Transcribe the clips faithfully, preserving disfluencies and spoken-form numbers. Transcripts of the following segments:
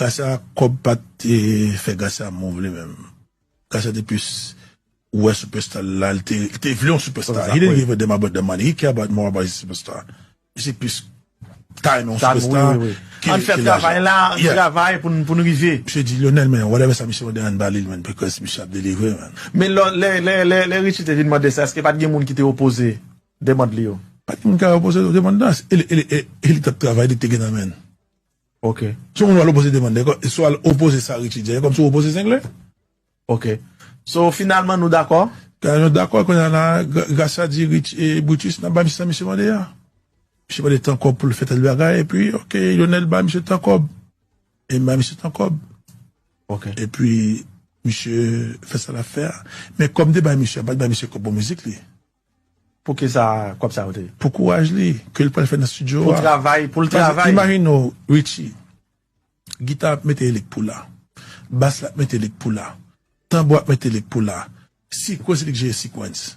Gracia, kòb pa t, eh, fè Gracia move li menm. Gracia te plis wè superstar la, li te, li te vle yon superstar. He didn't give a damn about the money. He care about more about his superstar. Misye plis ta renmen yon superstar ke, ke lajan. Ann fè travay la, ann travay pou n, pou n rive. Misye di, Lionel, men, whatever sa misye mande, ann ba li l, man, because misye ap delivre, man. Men lè, lè, lè, lè, lè Richie te vin mande sa, èske pa t gen moun ki te opoze demann li yo? Pa t gen moun ki te opoze demann nan. E, e, e, e li t ap travay, li te gen nan men l. Ok. Si yon moun al opoze demann, si w al opoze sa Richie di, e kòmsi w opoze Zenglen. Ok. So, finalman, nou dakò? Kan nou dakò, kounye a la, Gra-, Gracia di Rich-, e, Brutus, n ap bay misye sa misye mande a. Misye mande tan kòb pou l fè tèl bagay, epi, ok, Lionel bay misye tan kòb. E m bay misye tan kòb. Ok. Epi, misye fè sa l ap fè a. Men kòb m te bay misye a, m pa t bay misye kòb pou mizik li. Pou ki sa, kòb sa yo te? Pou kouraj li, ke l pral fè nan estidyo a. Pou travay, pou l travay. Imajine w, Richie. Gita ap mete lik pou la. Bas la ap mete lik pou la. Tanbou ap mete lik pou la. Sequence, se li k jere sequence.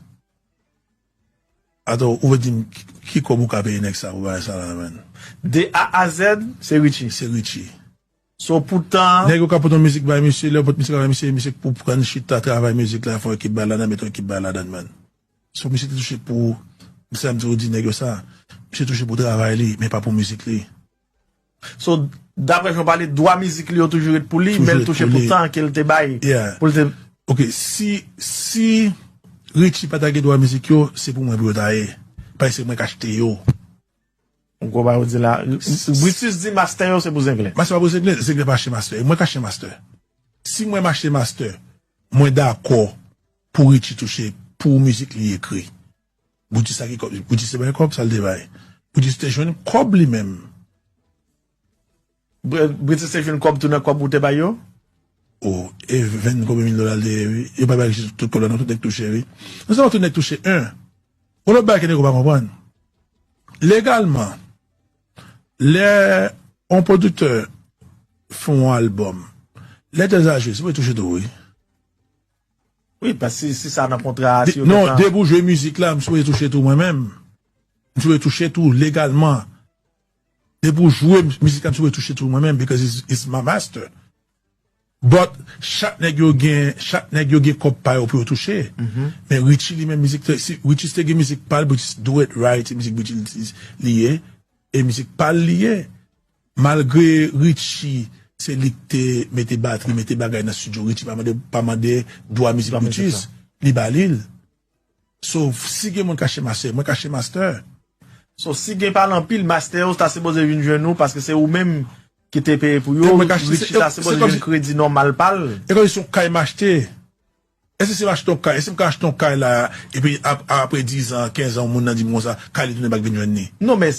Atò, ou vle di m ki, ki kòb ou ka peye nèg sa pou bagay sa la, man? De A a Z, se Richie. Se Richie. So, poutan nèg yo ka pote yon mizik bay misye, lè yo pote mizik la bay misye, misye pou pran chita, travay mizik la, fè yon ekip bay ladan, mete yon ekip bay ladan, man. So, misye te touche pou, sa m di ou di nèg yo sa, misye touche pou travay li, men pa pou mizik li. So, daprè jan w pale, dwa mizik li yo toujou ret pou li, men l touche pou tan ke l te bay. Yeah. Pou l te... Ok, si, si Richie pa ta gen dwa mizik yo, se pou mwen pou yo ta ye. Paske se mwen k achte yo. Ou konprann sa m di la? Brutus di master yo se pou Zenglen. Master pa pou Zenglen, Zenglen pa achte master. E mwen k achte master. Si mwen m achte master, mwen dakò pou Richie touche pou mizik li ekri. Brutus sa ki kòb, Brutus te bay kòb, sa l te bay. Brutus te jwenn kòb li menm. Br-, Brutus te jwenn kòb tou nan kòb ou te bay yo? O, e venn konbyen mil dola l te ye, wi. Yo pa bay Richie tout kòb la, non, tout nèg touche, wi. Non sèlman tout nèg touche, en. Yon lòt bagay ke nèg yo pa konprann. Legalman, lè yon pwodiktè fè yon albòm, lè djaz la jwe, se pou li touche tou, wi. Wi, paske si, si sa nan kontra a, si yo... Non, depi w jwe mizik la, m sipoze touche tou mwen menm. M sipoze touche tou legalman. Depi w jwe mizik la, m sipoze touche tou mwen menm, because it's, it's my master. But, chak nèg yo gen, chak nèg yo gen kòb pa yo pou yo touche. Men Richie li menm mizik, si Richie te gen mizik pa l, Richie do it right, se mizik Richie li, li ye, e mizik pa l li ye. Malgre Richie, se li k te mete batri, mete bagay nan estidyo, Richie pa mande, pa mande dwa mizik Brutus, li ba li l. So, si gen moun k achte master, mwen k achte master. So, si gen pale anpil, master yo ta sipoze vin jwenn ou, paske se ou menm ki te peye pou yo. Richie ta sipoze jwenn kredi nòmal pa l. E kòm si se yon kay m achte. Èske si m achte yon kay, èske m ka achte yon kay la, epi ap-, apre diz an, kenz an, yon moun nan di m konsa, kay li tounen pa k vin jwenn li? Non, men